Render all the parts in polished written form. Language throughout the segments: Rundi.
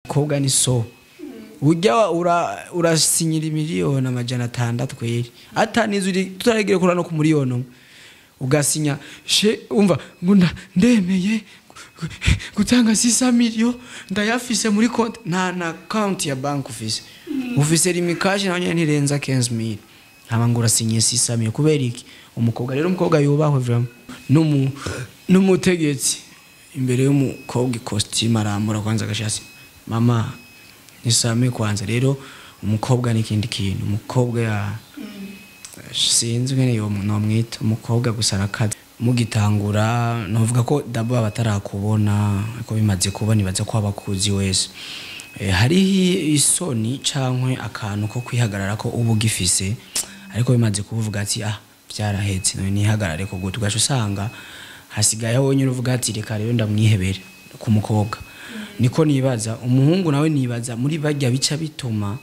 Kobwa ni so ujya urasinyira 600,000,000 kweri atanizo tutaregere kura no ku miliyoni umwe ugasinya she umva ngo ndemeye gutanga 6 million ndayafise muri konti nta account ya bank ufise ufise rimikaje nayo nyene ntirenza 15000 hama ngo urasinye 6 million kubera iki? Umukobwa rero, umukobwa yubahwe vraiment n'umutegetsi imbere y'umukobwa ikositimu arambura kwanza agashasi mama nisame kwanza. Rero umukobwa n'ikindi kintu, umukobwa ya sinzi ngene yo nomwita umukobwa gusa arakaze mugitangura novuga ko dabo abatarakubona ko bimaze kuba nibaza ko abakuzi wese hariho isoni cankwe akantu ko kwihagarara ko ubu gifise, ariko bimaze kuvuga ati ah byarahetse none nihagarare ko gute, ugaca usanga hasigaye wonyine uvuga ati reka rero ndamwihebere ku mukobwa. Niko nibaza umuhungu nawe nibaza muri barya bica bituma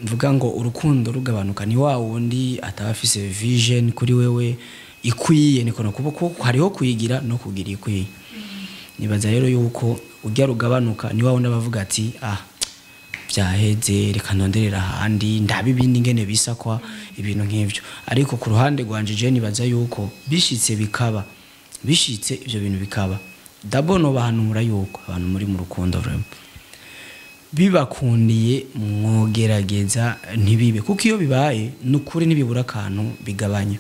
mvuga ngo urukundo rugabanuka ni wa wundi ataba afise vision kuri wewe ikwiye, niko no kuko hariho kuyigira no kugira ikwiye. Nibaza rero yuko ujya rugabanuka ni wa wundi abavuga ati ah byaheze reka ndonderera ahandi ndabe ibindi ngene bisa kwa ibintu nk'ivyo. Ariko ku ruhande rwanje je nibaza yuko bishitse bikaba, bishitse ivyo bintu bikaba dabo no bahanura yuko abantu muri mu rukundo vraiment bibakundiye mwogerageza ntibibe, kuko iyo bibaye nukuri ntibibura akantu bigabanya.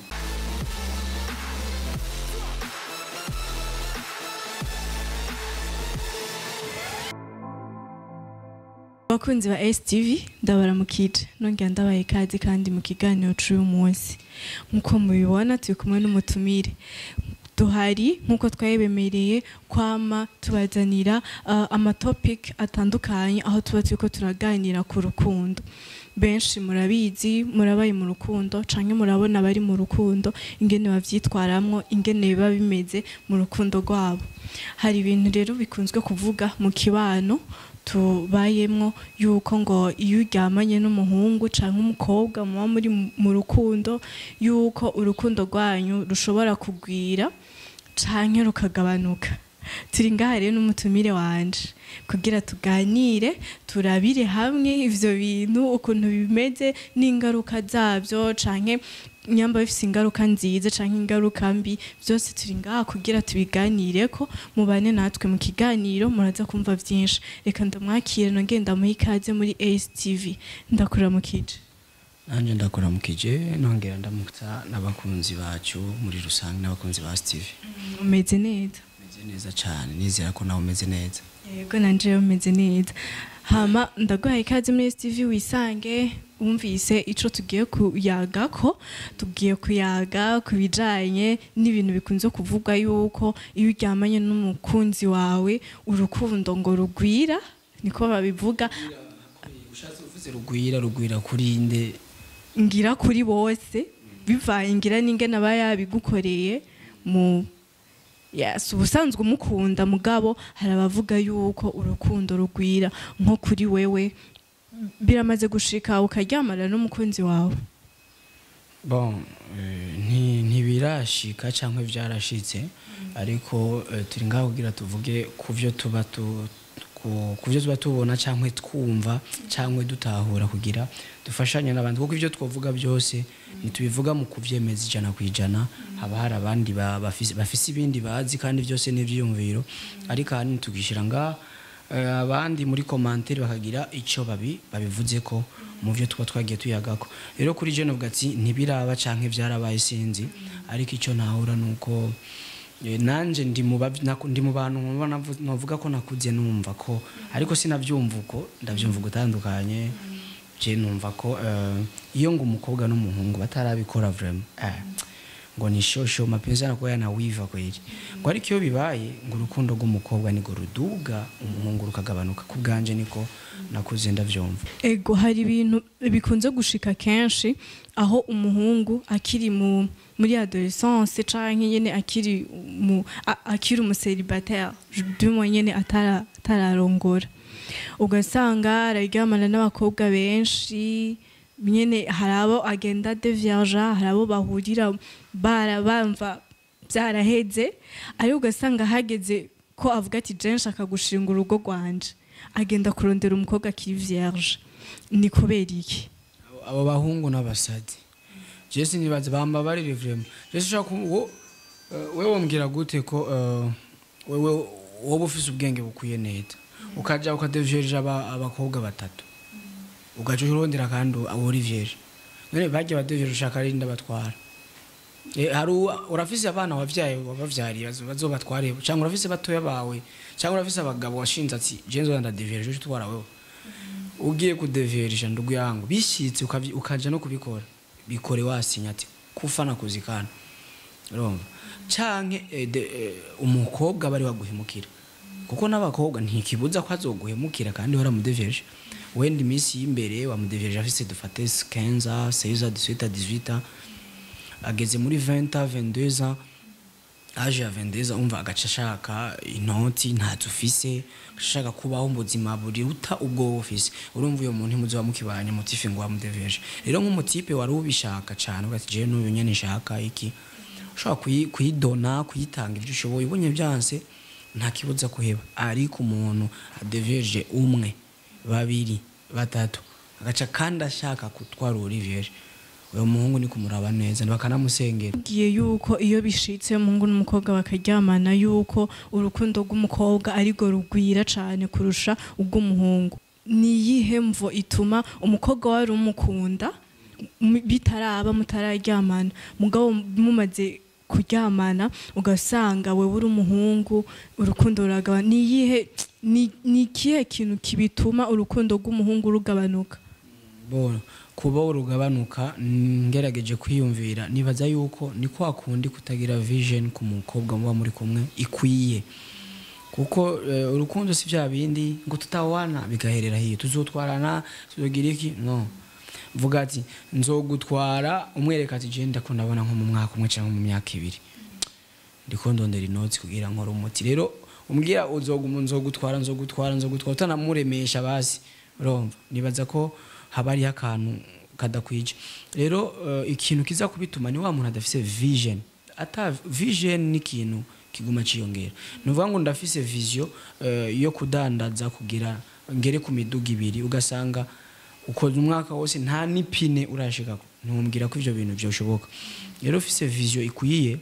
Abakunzi ba STV ndabaramukije nongera ndabaye ikaze kandi mu kiganiro c'uyu munsi. Nkuko mubibona turi kumwe n'umutumire duhari nkuko twabemereye kwama tubazanira amatopic atandukanye aho tuba turiko turaganira ku rukundo. Benshi murabizi, murabaye mu rukundo canke murabona bari mu rukundo ingene bavyitwaramwo, ingene biba bimeze mu rukundo rwabo. Hari ibintu rero bikunzwe kuvuga mu kibano tubayemwo yuko ngo iyo uryamanye n'umuhungu canke umukobwa muba muri mu rukundo yuko urukundo rwanyu rushobora kugwira canke rukagabanuka. Turi ngaha rero n'umutumire wanje kugira tuganire turabire hamwe ivyo bintu ukuntu bimeze n'ingaruka zavyo canke nyamba bifise ingaruka nziza canke ingaruka mbi, byose turi ngaha kugira tubiganireko. Mubane natwe mu kiganiro muraza kumva vyinshi. Reka ndamwakire nongeye ndamuha ikaze muri STV. Ndakuramukije. Nanje ndakuramukije nongera ndamutsa n'abakunzi bacu muri rusange n'abakunzi ba STV. Umeze neza? Umeze neza cyane, nizera ko nawe umeze neza. Yego nanje umeze neza. Hama ndaguhaye ikaze muri STV wisange wumvise ico tugiye kuyagako. Tugiye kuyaga ku bijanye n'ibintu bikunze kuvugwa yuko iyo uryamanye n'umukunzi wawe urukundo ngo rugwira, niko babivuga. Ushatse uvuze rugwira, rugwira kuri nde? Ngira kuri bose bivaye ngira n'ingene aba yabigukoreye mu yes, ubusanzwe umukunda, mugabo hari abavuga yuko urukundo rugwira nko kuri wewe biramaze gushika ukaryamana n'umukunzi wawe? Bon, ntibirashika canke vyarashitse, ariko turi ngaho kugira tuvuge kuvyo tuba kuvyo tuba tubona canke twumva canke dutahura kugira dufashanye n'abandi, kuko ivyo twovuga byose ntitubivuga mu kuvyemeza 100%. Haba hari abandi bafise ibindi bazi kandi byose n'ivyiyumviro, ariko ahanini tugishira ngaha abandi muri commentaire bakagira ico babivuze ko mu byo tuba twagiye tuyagako. Rero kuri je novuga ati ntibiraba canke vyarabaye sinzi, ariko ico ntahura nuko nanje ndi mu bantu novuga ko nakuze numva ko, ariko sinavyumva uko ndavyumva gutandukanye. Je numva ko iyo ngo umukobwa n'umuhungu batarabikora vraiment ngo ni shosho mapenzi yanakuwa yanawiva kweli, ngo ariko iyo bibaye ngo urukundo rw'umukobwa niko ruduga umuhungu rukagabanuka. Ku bwanje niko nakuze ndavyumva. Ego hari ibintu bikunze gushika kenshi aho umuhungu akiri muri adolescence canke nyene akiri akiri umucélibataire du moins nyene atararongora, ugasanga araryamana n'abakobwa benshi nyene, hari abo agenda devierge, hari abo bahurira barabamva byaraheze, ariko ugasanga hageze ko avuga ati je nshaka gushinga urugo rwanje, Agenda kurondera umukobwa akiri vierge. Ni kubera iki? Abo bahungu n'abasazi, je sinibaza, bambabarire vraiment. Je sinshobora wewe wombwira gute ko wewe woba ufise ubwenge bukwiye neza, ukaja ukadevyeje abakobwa batatu, ugaca urondera kandi uri vierge? None barya badevyeje ushaka ari ndabatwara? Hari urafise abana wavyaye, wabavyariye, bazobatware? Cyangwa urafise batoya bawe? Cyangwa urafise abagabo washinze ati: "Je nzoza ndadevyeje, uje utwara wewe"? Ugiye kudevyerisha, ndugu yangu, bishitse ukaja no kubikora, bikore wasinya ati kufa na kuzikana, urumva? Canke umukobwa bari waguhemukira, kuko n'abakobwa ntikibuza ko azoguhemukira kandi waramudevyeje. Wenda iminsi y'imbere wamudevyeje afise, dufate, 15 ans, 16 ans, 17 ans, 18 ans, ageze muri 20 ans, 22 ans, âge ya 22 ans, umva, agaca ashaka inoti ntazo ufise, ashaka kubaho mu buzima buriruta ubwo wowe ufise. Urumva, uyo muntu ntimuzoba mukibanye motif ngo wamudeveje. Rero nk'umutipe wari ubishaka cane, uvuga ati: "Jewe n'uyu nyene nshaka iki", ushobora kuyidona, kuyitanga ibyo ushoboye. Ubonye byanse, nta kibuza kuheba. Ariko umuntu adeveje umwe, babiri, batatu, agaca kandi ashaka gutwara uri vierge, uyo muhungu ni kumuraba neza, bakanamusengera. Tubwiye yuko iyo bishitse umuhungu n'umukobwa bakaryamana, yuko urukundo rw'umukobwa arirwo rugwira cane kurusha urw'umuhungu. Ni iyihe mvo ituma umukobwa wari umukunda bitaraba, mutararyamana, mugabo mumaze kuryamana ugasanga wewe uri umuhungu urukundo ruragaba? Ni iyihe, ni ikihe kintu kibituma urukundo rw'umuhungu rugabanuka? Bon, kuba urugabanuka, ngerageje kwiyumvira, nibaza yuko ni kwa kundi kutagira vision ku mukobwa muba muri kumwe ikwiye, kuko urukundo si bya bindi ngo tutawana bigaherera hiyo, tuzotwarana, tuzogira iki. No vuga ati: "Nzogutwara", umwereka ati: "Je ndakunda, ndabona nko mu mwaka umwe cyangwa mu myaka 2, ndiko ndondera inoti kugira nkore umuti." Rero umbwira uzoguma nzogutwara, nzogutwara, nzogutwara, utanamuremesha basi, urumva, nibaza ko haba hariho akantu kadakwije. Rero ikintu kiza kubituma ni wa muntu adafise vision. Ata vision ni ikintu kiguma ciyongera. Ni ukuvuga ngo ndafise vision yo kudandaza kugira ngere ku miduga ibiri, ugasanga ukoze umwaka wose nta n'ipine urashikako, ntumbwira ko ivyo bintu vyoshoboka. Rero ufise vision ikwiye,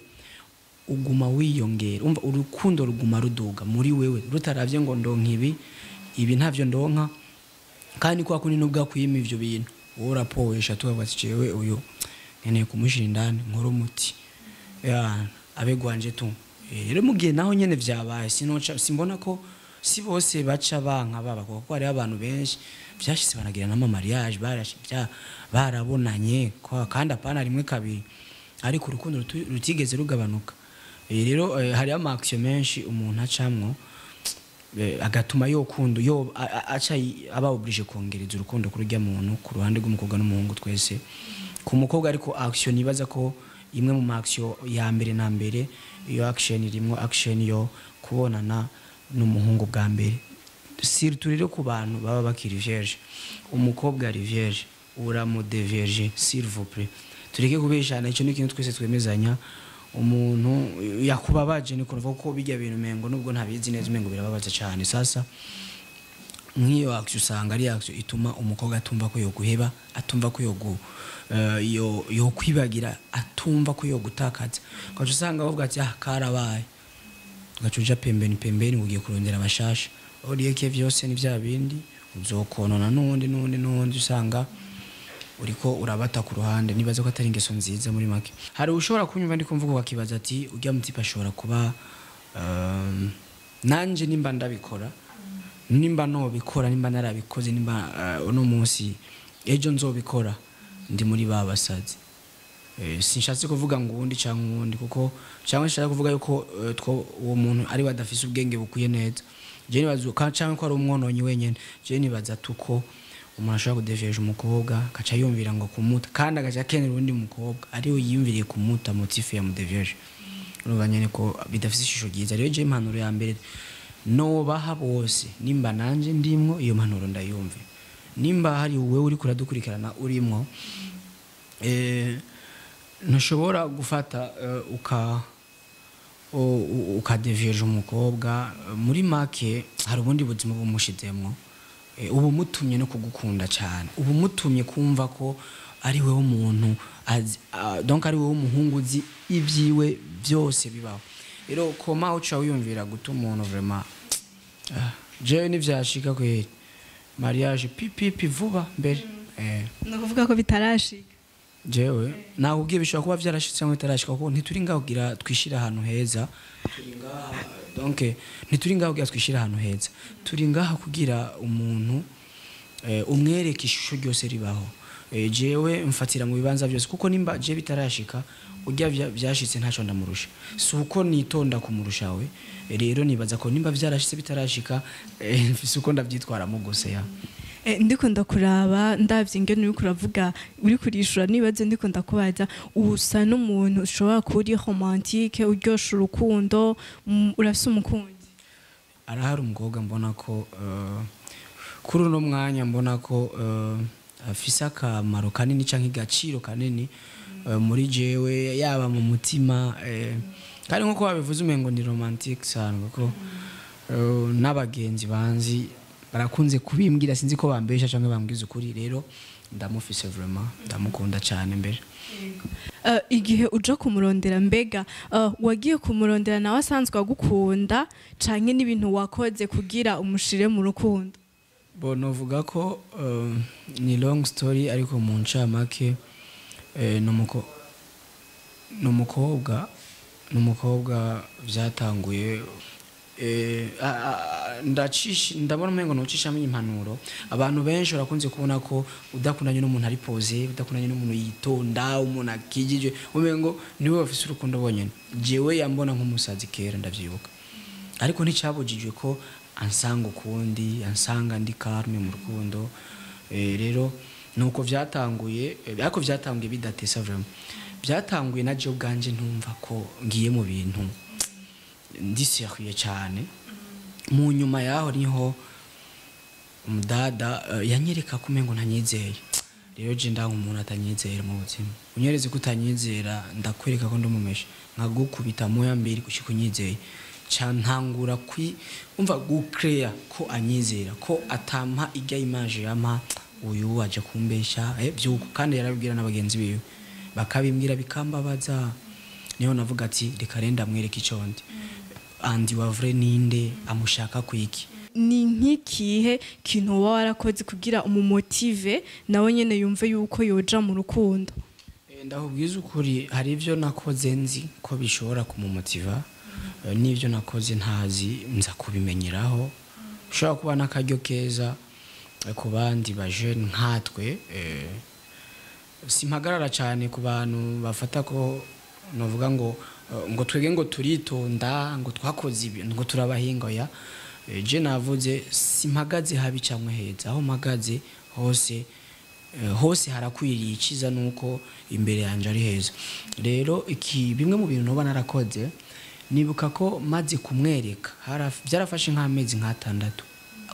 uguma wiyongera, umva, urukundo ruguma ruduga muri wewe, rutaravye ngo ndonka ibi, ibi ntavyo ndonka. Kandi kwa kundi nubwo akwima ivyo bintu, wowe urapowesha, tukavuga ati: "Jewe uyu nkeneye kumushira indani, nkore umuti ya abe gwanje tu." Rero mu gihe naho nyene vyabaye, sinoca simbona ko si bose baca banka baba, kuko hariho abantu benshi vyashitse banagira n'ama mariage barabonanye kandi apana rimwe, kabiri, ariko urukundo rutigeze rugabanuka. Rero hariho ama action menshi umuntu acamwo agatuma yokunda yo aca aba obligé kongereza urukundo kuri urya muntu, ku ruhande rw'umukobwa n'umuhungu twese. Ku mukobwa ariko, action nibaza ko imwe mu ma action ya mbere na mbere, iyo action irimwo action yo kubonana n'umuhungu bwa mbere, surtout rero ku bantu baba bakiri vierge. Umukobwa ari vierge, uramudevierge, s'il vous plaît, tureke kubeshana. Icyo ni ikintu twese twemezanya. Umuntu yakubabaje, ni kuvuga ko bijya bintu mengo nubwo ntabizi neza, umengo birababaza cyane. Sasa nk'iyo action usanga ari action ituma umukobwa atumva ko yoguheba, atumva ko yogu yo yokwibagira, atumva ko yogutakaza. Ugaca usanga bavuga ati: "Ah, karabaye", ugaca uja pembeni pembeni, ugiye kurondera abashasha. Uriyeke vyose ni vya bindi uzokonona n'uwundi n'uwundi n'uwundi, usanga uriko urabata ku ruhande. Nibaza ko atari ingeso nziza. Muri make, hari ushobora kunyumva ndiko mvuga ukakibaza ati: "Urya mutipe ashobora kuba nanje nimba ndabikora, nimba nobikora, nimba narabikoze, nimba uno munsi ejo nzobikora, ndi muri ba basazi." Sinshatse kuvuga ngo uwundi cyangwa uwundi, kuko cyangwa nshaka kuvuga yuko two uwo muntu ari we adafise ubwenge bukwiye neza. Je nibaza cyangwa ko ari umwononyi wenyene. Je nibaza tuko umuntu ashobora kudeveje umukobwa, agaca yumvira ngo kumuta, kandi agaca akenera uwundi mukobwa ariwe yiyumviriye kumuta, motif ya mudeveje. Urumva nyene ko bidafise ishusho ryiza. Rero je impanuro ya mbere nobaha bose, nimba nanje ndimwo, iyo mpanuro ndayumve, nimba hari wewe uriko uradukurikirana urimwo, ntushobora gufata uka Ukadevierge umukobwa, muri make hari ubundi buzima bumushizemwo, ubu mutumye no kugukunda cyane, ubu mutumye kumva ko ari wewe umuntu donc ari wewe umuhungu uzi ibyiwe byose bibaho. Rero koma uca wiyumvira guta umuntu, vraiment, jewe nivyashika kweri, mariage pipipi vuba mbere. Ni ukuvuga ko bitarashika? Jewe nakubwiye, bishobora kuba vyarashitse cyangwa bitarashika, kuko ntituri ngaho kugira twishire ahantu heza. Turi ngaha, donc ntituri ngaho kugira twishire ahantu heza, turi ngaha kugira umuntu umwereke ishusho ryose ribaho. Jewe mfatira mu bibanza byose, kuko nimba je bitarashika, urya vyashitse ntaco ndamurusha, si uko nitonda kumurusha we. Rero nibaza ko nimba vyarashitse, bitarashika, mfise uko ndavyitwaramo gusa ya. Ndiko ndakuraba, ndavye ingene uriko uravuga, uri kurishura nibaze, ndiko ndakubaza, usa n'umuntu ushobora kuba uri romantique, uryosha urukundo. Urafise umukunzi? Arahari umukobwa mbona ko kuri uno mwanya mbona ko afise akamaro kanini canke agaciro kanini muri jewe, yaba mu mutima, kandi nkuko babivuze umengo ni romantique sana, kuko n'abagenzi banzi barakunze kubimbwira, sinzi ko bambesha canke bambwiza ukuri. Rero ndamufise, vraiment ndamukunda cyane mbere. Igihe uja kumurondera, mbega wagiye kumurondera nawe asanzwe agukunda, canke n'ibintu wakoze kugira umushire mu rukundo? Bo novuga ko ni long story, ariko mu ncamake ni umukobwa vyatanguye, ndacisha, ndabona umengo nocishamo impanuro. Abantu benshi barakunze kubona ko udakundanye n'umuntu ari posé, udakundanye n'umuntu yitonda, umuntu akijije, umengo niwe bafise urukundo bonyene. Jewe yambona nk'umusazi kera, ndavyibuka, ariko nticabujijwe ko ansanga ukundi, ansanga ndi calme mu rukundo. Rero nuko vyatanguye, ariko vyatanguye bidatesa, vraiment vyatanguye na jewe ubwanje ntumva ko ngiye mu bintu ndi sérieux cyane. Mu nyuma yaho niho umudada yanyereka ko umengo ntanyizeye. Rero je ndanga umuntu atanyizera mu buzima. Unyereze ko utanyizera, ndakwereka ko ndumumesha, nkagukubita moya mbiri gushika unyizeye. Ca ntangura kwi umva gucrea ko anyizera, ko atampa ijya image yampa uyu aje kumbesha, byuko kandi yarabibwira n'abagenzi biwe, bakabimbwira bikambabaza. Niho navuga ati reka renda ndamwereka ico ndi, andi wa vrai ninde, amushaka kwiki. Ni nk'ikihe kintu uba warakoze kugira umumotive nawe nyene yumve yuko yoja mu rukundo? Ndakubwiza ukuri, hari ibyo nakoze nzi ko bishobora kumumotiva, n'ibyo nakoze ntazi, nza kubimenyeraho. Ushobora kuba n'akaryo keza ku bandi bajene nkatwe. Simpagarara cyane ku bantu bafata ko novuga ngo twege ngo turitonda, ngo twakoze ibi, ngo turabahinga ya. Je navuze simpagaze habi cyangwa heza, aho mpagaze hose, hose harakwiriye. Iciza nuko imbere yanje ari heza. Rero iki bimwe mu bintu noba narakoze, nibuka ko maze kumwereka, byarafashe nk'amezi nk'atandatu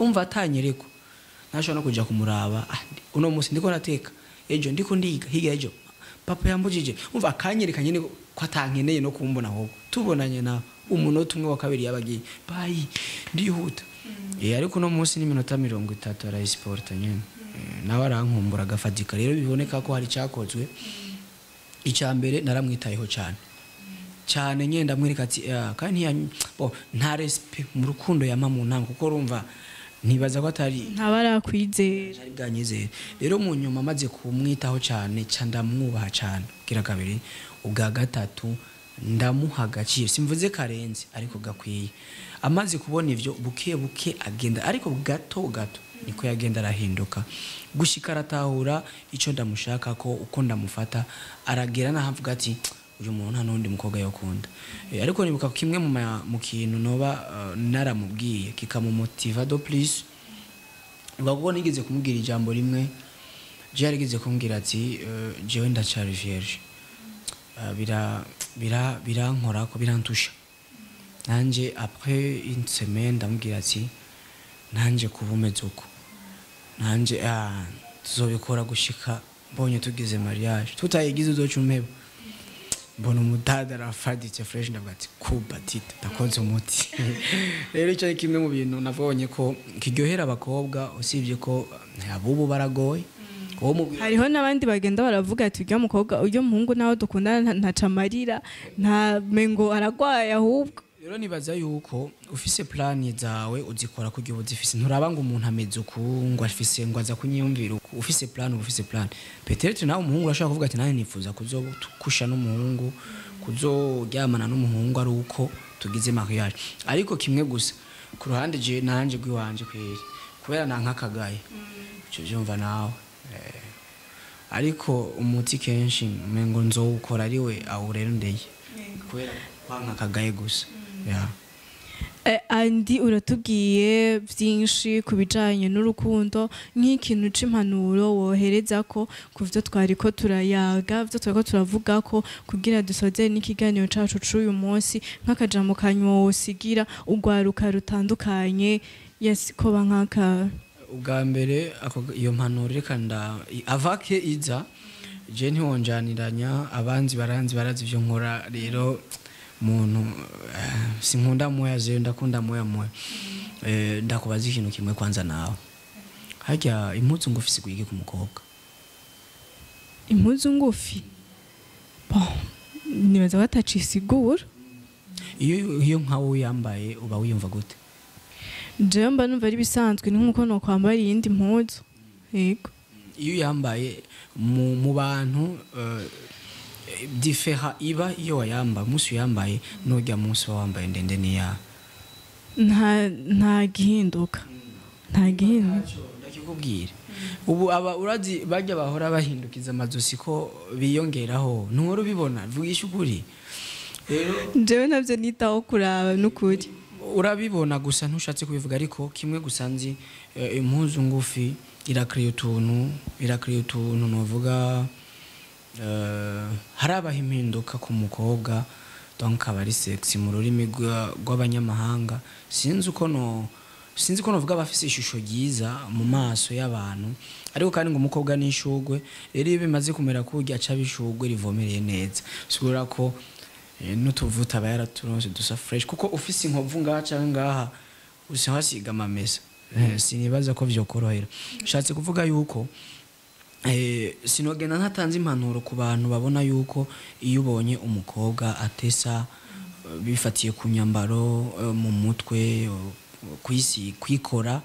umva atanyerekwa, ntashobora no kuja kumuraba. Uno munsi ndiko nateka, ejo ndiko ndiga, hirya ejo papa yambujije. Umva akanyereka nyene ko atankeneye no kumbona, ahubwo tubonanye na umunota umwe wa kabiri yabagiye bayi ndihuta. Ariko uno munsi n'iminota 30 arayisiporta nyene. Nawe arankumbura agafatika. Rero biboneka ko hari cyakozwe. Icya mbere, naramwitayeho cyane cyane nyine, ndamwereka ati kandi bo nta respect mu rukundo yama mu ntango, kuko urumva ntibaza ko atari Ntaba arakwizera. Ari bwanyizere. Rero mu nyuma amaze kumwitaho cyane ca ndamwubaha cyane bwira kabiri. Ubwa gatatu, ndamuha agaciro, simvuze karenze ariko gakwiye. Amaze kubona ivyo, buke buke agenda, ariko gato gato niko yagenda arahinduka gushika aratahura ico ndamushaka, ko uko ndamufata, aragera nahavuga ati uyu muntu nta n'undi mukobwa yokunda. Ariko nibuka kimwe mu kintu noba naramubwiye kikamumotiva de plus, kuko nigeze kumubwira ijambo rimwe. Je yarigeze kumbwira ati jewe ndacari vierge. Bira bira birankora ko birantusha nanje. Après une semaine ndamubwira ati nanje kuba umeze uko, nanje tuzobikora gushika mbonye tugize mariage, tutayigize uzoca umpeba. Mbona umudada arafaditse fresh, ndavuga ati kubatita ndakoze umuti. Rero icyo ni kimwe mu bintu nabonye ko kiryohera abakobwa, usibye ko abubu baragoye. Uwo mubwira Hariho n'abandi bagenda baravuga ati urya mukobwa, urya muhungu nawe dukundana ntaca amarira, nta mengo aragwaye ahubwo. Rero nibaza yuko ufise plan zawe uzikora kugira ubu zifise, nturaba ngo umuntu ameze uku, ngo afise, ngo aza kunyiyumvira uku. Ufise plan, uba ufise plan. Peut-être nawe umuhungu urashobora kuvuga ati nanjye nifuza kuzokusha n'umuhungu, kuzoryamana n'umuhungu ari uko tugize mariage. Ariko kimwe gusa ku ruhande je nanje rw'iwanje kweri, kubera nankakagaye ico vyumva nawe, ariko umuti kenshi umengo nzowukora ariwe awurerondeye kubera kwankakagaye gusa, yeah. Andi uratubwiye byinshi ku bijanye n'urukundo, nk'ikintu c'impanuro wohereza ko ku vyo twariko turayaga, vyo twariko turavuga ko, kugira dusoze n'ikiganiro cacu c'uyu munsi, nk'akajambo kanyuma wosigira urwaruka rutandukanye, yes, koba nk'aka? Ubwa mbere iyo mpanuro reka nda avake iza je ntiwonjaniranya abanzi baranzi, barazi ivyo nkora. Rero muntu sinkunda moya zeyo, ndakunda moya moya. Ndakubaza ikintu kimwe kwanza nawe: harya impuzu ngufi zigwige ku mukobwa? Impuzu ngufi, bon, nibaza batacisigura. Iyo nkawe uyambaye uba wiyumva gute? Jewe mba numva ari bisanzwe, ni nk'uko nokwambara iyindi mpuzu, yego. Iyo uyambaye mu bantu, différence iba iyo wayambaye umunsi uyambaye n'urya munsi uba wambaye ndende niya? Nta gihinduka, nta gihinduka. Ndakikubwira ubu, aba urazi bajya bahora bahindukiza amazosi ko biyongeraho, ntuhora ubibona? Vugisha ukuri rero. Jewe navyo nitaho kuraba n'ukuri. Urabibona gusa ntushatse kubivuga. Ariko kimwe gusa nzi, impuzu ngufi irakiriye utuntu, irakiriye utuntu novuga, harabaho impinduka ku mukobwa, donc aba ari sexy mu rurimi rw'abanyamahanga. Sinzi uko novuga, bafise ishusho ryiza mu maso y'abantu. Ariko kandi ngo umukobwa ni ishurwe. Rero iyo bimaze kumera kurya, aca aba ishurwe rivomereye neza, sigura ko n'utuvuta aba yaraturonse dusa fresh, kuko ufise inkovu ngaha canke ngaha usa hasiga amamesa. Sinibaza ko vyokorohera. Shatse kuvuga yuko sinogenda ntatanze impanuro ku bantu babona yuko iyo ubonye umukobwa atesa, bifatiye ku nyambaro, mu mutwe, kwisi kwikora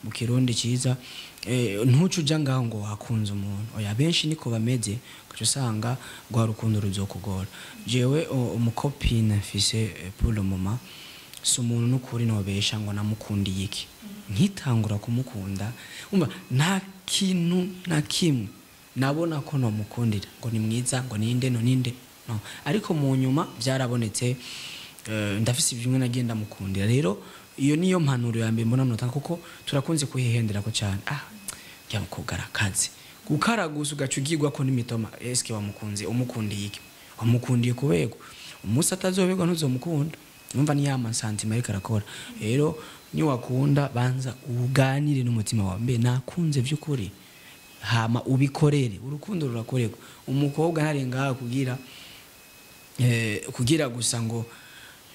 mu Kirundi ciza, ntuce uja ngaho ngo wakunze umuntu. Oya, benshi niko bameze, ugaca usanga rwa rukundo ruzokugora. Jewe umu copine mfise, pour le moment, si umuntu n'ukuri nobesha ngo namukundiye iki. Nkitangura kumukunda, umva, nta kintu na kimwe nabona ko nomukundira, ngo ni mwiza, ngo ninde no ninde, no. Ariko mu nyuma byarabonetse, ndafise bimwe nagenda mukundira. Rero iyo niyo mpanuro ya mbere mbona notanga, kuko turakunze kuhihendera ko cyane. Ah, ya mukobwa arakaze gukaragusa, ugaca ugirwa ko n'imitoma. Eske wamukunze umukundiye iki? Wamukundiye kubegwa? Umunsi atazobegwa ntuzomukunda. Numva ni ya santima ariko arakora. Rero niwakunda, banza uganire n'umutima wawe: mbe nakunze vy'ukuri? Hama ubikorere. Urukundo rurakorerwa. Umukobwa ntarenga kugira kugira gusa ngo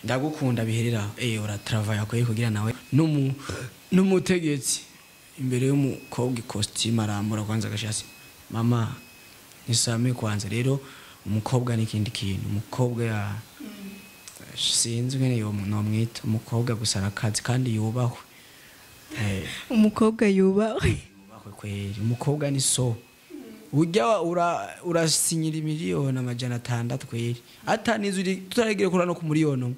ndagukunda biherera. Uratravaya kweri kugira nawe n'umutegetsi imbere y'umukobwa ikositimu arambura kwanza agashasi mama nisame kwanza. Rero umukobwa ni ikindi kintu. Umukobwa ya sinzi ngene yo nomwita, umukobwa gusa arakazi kandi yubahwe. Umukobwa yubahwe. Yubahwe kweri. Umukobwa ni so ujya urasinyira 600,000,000 kweri, atanizo uri tutaregere kura no ku miliyoni umwe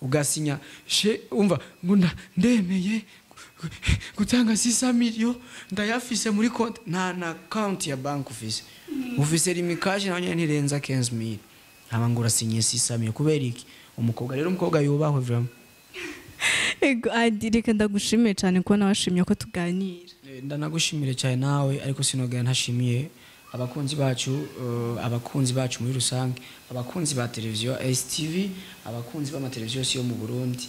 ugasinya she. Umva ngo ndemeye gutanga 600 millions, ndayafise muri konti, nta na konti ya banki ufise, ufise Lumicash nayo nyene ntirenza 15,000, hama ngo urasinyiye 600 millions kubera iki? Umukobwa rero, umukobwa yubahwe vraiment. Ego Adi, reka ndagushimiye cyane kubona washimye ko tuganira. Ndanagushimire cyane nawe, ariko sinogera ntashimiye abakunzi bacu, abakunzi bacu muri rusange, abakunzi ba televiziyo STV, abakunzi b'amateleviziyo yose yo mu Burundi.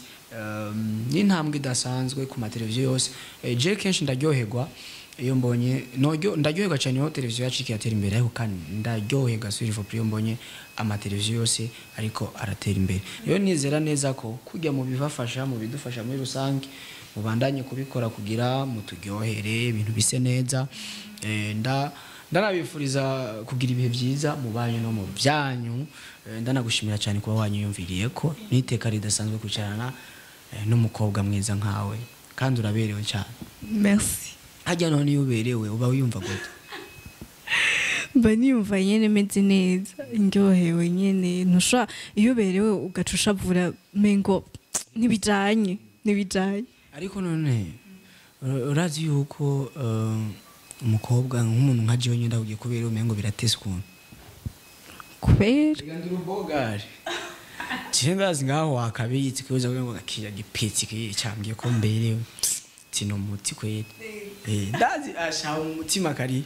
N'intambwe idasanzwe ku mateleviziyo yose. Je kenshi ndaryoherwa. Iyo mbonye noryo ndaryoherwa cyane iyo televiziyo yacu iratera imbere, ariko kandi ndaryoherwa s'il vous plaît iyo mbonye amateleviziyo yose ariko aratera imbere. Rero nizera neza ko kujya mu bibafasha, mu bidufasha muri rusange, mubandanye kubikora kugira muturyohere, ibintu bise neza. Ndanabifuriza kugira ibihe byiza mu banyu no mu byanyu. Ndanagushimira cyane kuba wanyiyumviriye ko n'iteka ridasanzwe kwicarana n'umukobwa mwiza nkawe, kandi uraberewe cyane. Merci. Hajya none iyo uberewe uba wiyumva gute? Mba niyumva nyene meze neza, ndyohewe nyene. Ntusha iyo uberewe ugaca ushavura, mengo ntibijanye, ntibijanye. Ariko none urazi yuko umukobwa nk'umuntu nka jewe nyine ndahugiye kubera umengo biratese ukuntu. Kubera? Reka ndi urubogari. Je ndazi ngaho wakabitse kuza ngo gakira gipitsi cyambwiye ko mberewe tino muti kweli. Ndazi asha mu mutima kari.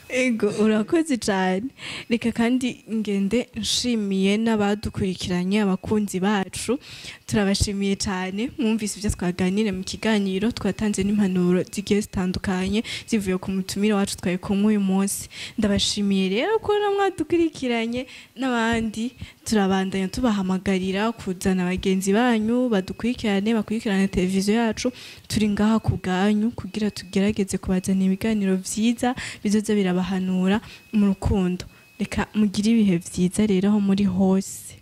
Ego, urakoze cyane. Reka kandi ngende nshimiye n'abadukurikiranye, abakunzi bacu, turabashimiye cyane. Mwumvise ibyo twaganira mu kiganiro, twatanze n'impanuro zigiye zitandukanye zivuye ku mutumire wacu twari kumwe uyu munsi. Ndabashimiye rero ko mwadukurikiranye, n'abandi turabandanya tubahamagarira kuzana bagenzi banyu badukurikirane, bakurikirane televiziyo yacu. Turi ngaha ku bwanyu kugira tugerageze kubazanira ibiganiro byiza bizoza birabahanura mu rukundo. Reka mugire ibihe byiza rero aho muri hose.